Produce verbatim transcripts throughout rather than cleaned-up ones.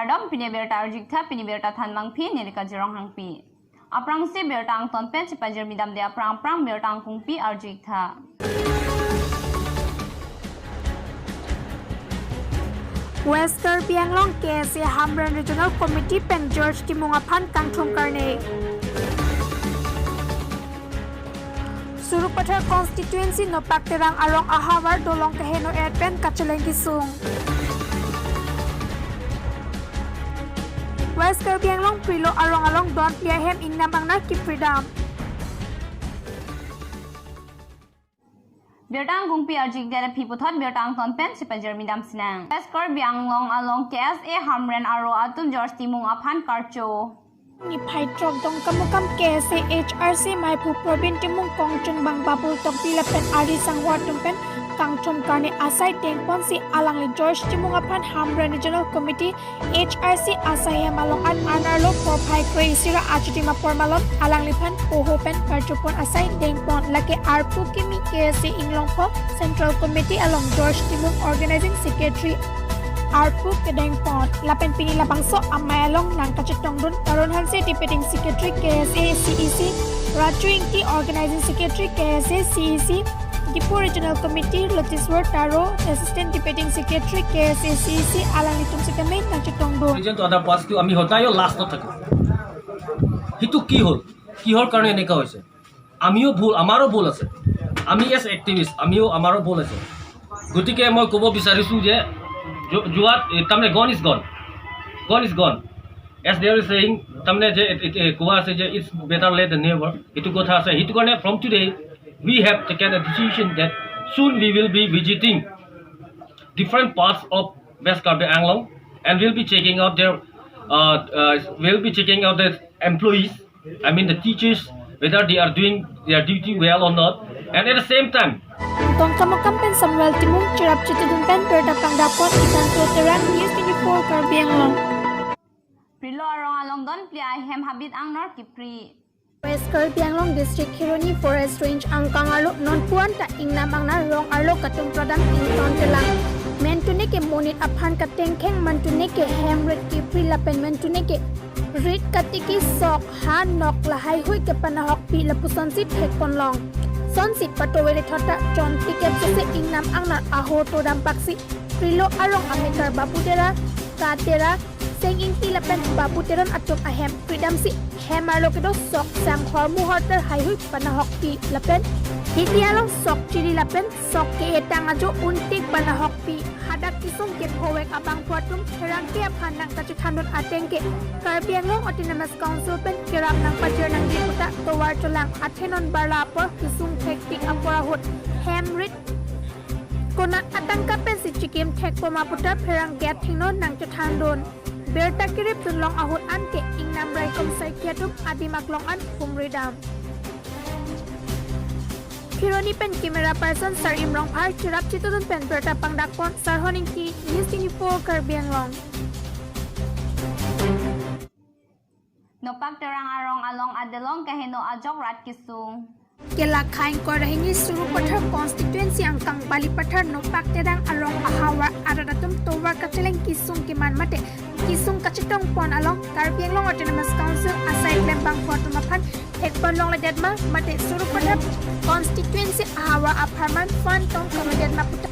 Kardom, pini birta arju-ik tha, pini birta thanbangpi Nilika Jirong Hangpi. Aphrangsi birta angton pen chepajirmi damde aphrang aphrang birta angkungpi arju-ik tha. West Karbi Anglong K S A Hamren Regional Committee pen George Timung aphan kangthum karne. Sarupathar constituency Nopak Terang arong ahavar dolong kaheno et pen kacheleng kesung. West Karbi Anglong Prilo arong along don phli ahem ingnam angnar kipridam. Birta angkungpi arju-ik det aphi puthot birta angton pen chepajirmi dam sinang. West Karbi Anglong along K S A Hamren aro atum George Timung aphan karcho. Niphai throk Dongkamukam K S A H R C maiphu Probin Timung, kongchungbang Babul Tokbi lapen ari sangho atum pen kangthum karne asai dengponsi alangli George Timung aphan Hamren Regional Committee H R C asai hem along an arnarlo porphai kre-isi ra achuti apor malom alangliphan poho pen karchopon asai dengpon. Lake arpu kimi K S A Inglongpho Central Committee along George Timung Organizing Secretary arpu kedengpon. Lapen pini labangso amei along nangkachetongdun Tarun Hanse Deputy Secretary K S A C E C, Raju Ingti Organizing Secretary K S A C E C, Diphu Regional Committee Loteswar Taro Assistant Deputy Secretary K S A C E C alanglitum sitame nangchetongdun. Region to other parts to আমি সদায় লাষ্টত থাকো। সেইটো কি হ'ল? কিহৰ কাৰণে এনেকুৱা হৈছে? আমিও ভুল, আমাৰো ভুল আছে। আমি এজ এক্টিভিষ্ট, আমিও, আমাৰো ভুল আছে। গতিকে মই ক'ব বিচাৰিছোঁ যে য-, যোৱাত, এ, তাৰমানে gone is gone। Gone is gone। As they are saying, তাৰমানে যে এ, এ, এ, কোৱা আছে যে it's better late than never। এইটো কথা আছে। সেইটো কাৰণে from today, we have taken a decision that soon we will be visiting different parts of West Karbi Anglong and we'll be checking out their, uh, uh, we'll be checking out the employees, I mean the teachers, whether they are doing their duty well or not. And at the same time, Dongkamukam pen Samuel Timung, cherap chetudun pen birta pangdakpon Isanto Terang, News twenty-four Karbi Anglong. Prilo arong along don phli ahem habit angnar kipri. West Karbi Anglong District Kheroni Forest Range angkang arlo nonpu anta ingnam angnar rong arlo katum pradam ington telang. Mentune ke monit aphan katengkheng, mentune ke hem rit kipri lapen mentune ke rit katiki sok ha nok lahaihui kepanahokpi lapusonsi thekponlong. Sonsi patowe rethot ta chonti kep sese ingnam angnar ahor to dampaksi Prilo arong amekar Babu Tera, Ka Tera, Seng Ingti lapen Babu Teron atum ahem pridamsi hem arlo kedo sok sang hormu horter haihui panahokpi lapen hiti along sok chiri lapen sok ke-etang ajo untik panahokpi. Hadak kesung kephovek abangphu atum pherangke aphan nangkachethandun ateng ke Karbi Anglong Autonomous Council pen kerap nangpajir nangji puta tovar cholang, athe non barla apor kesung thektik apor ahut hem rit konat atangka pensi chikim thekpo ma puta pherangke athengno nangchethandun. Birta kirip dunlong ahut anke ingnam raikom saikhi atum adim aklong an humri dam. Kheroni pen camera person Sarim Rongphar, cherap chetudun pen birta pangdakpon Sarhon Ingti, News twenty-four Karbi Anglong. Nopak Terang arong along adelong kaheno ajok rat kesung. Kelak khaing kor hini Sarupathar constituency angkang Balipathar Nopak Terang arong ahavar arat atum tovar kacheleng kesung keman mate kesung kachetongpon along Karbi Anglong Autonomous Council asai klembangphu atum aphan thekpon longledet ma mate Sarupathar constituency ahavar apharman fund tong kangledet ma puta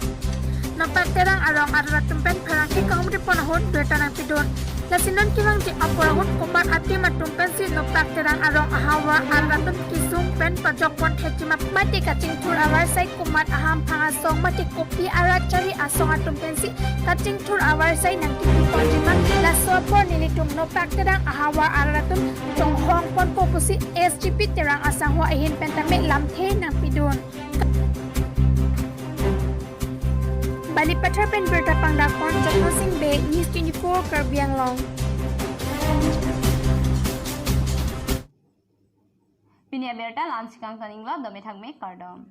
Nopak Terang arong arat atum pen pherangke kahumripon ahut birta nangpidun. Lasi non kevangji apor ahut komat atim atum pensi Nopak Terang arong ahavar arat atum kesung pen pajokpon thekji ma mate kachingthur avarsai komat ahamphang asong mate kopi arat chari asong atum pensi kachingthur avarsai nangkipiponji ma, laso apor nelitum Nopak Terang ahavar arat atum chonghongponpo pusi S G P Terang asangho ahin pen tame lamthe nangpidun. Balipathar pen birta pangdakpon Jotno Sing Bey, News twenty-four Karbi Anglong. Pini abirta la-ansi kangton inglo, dome thakme, kardom.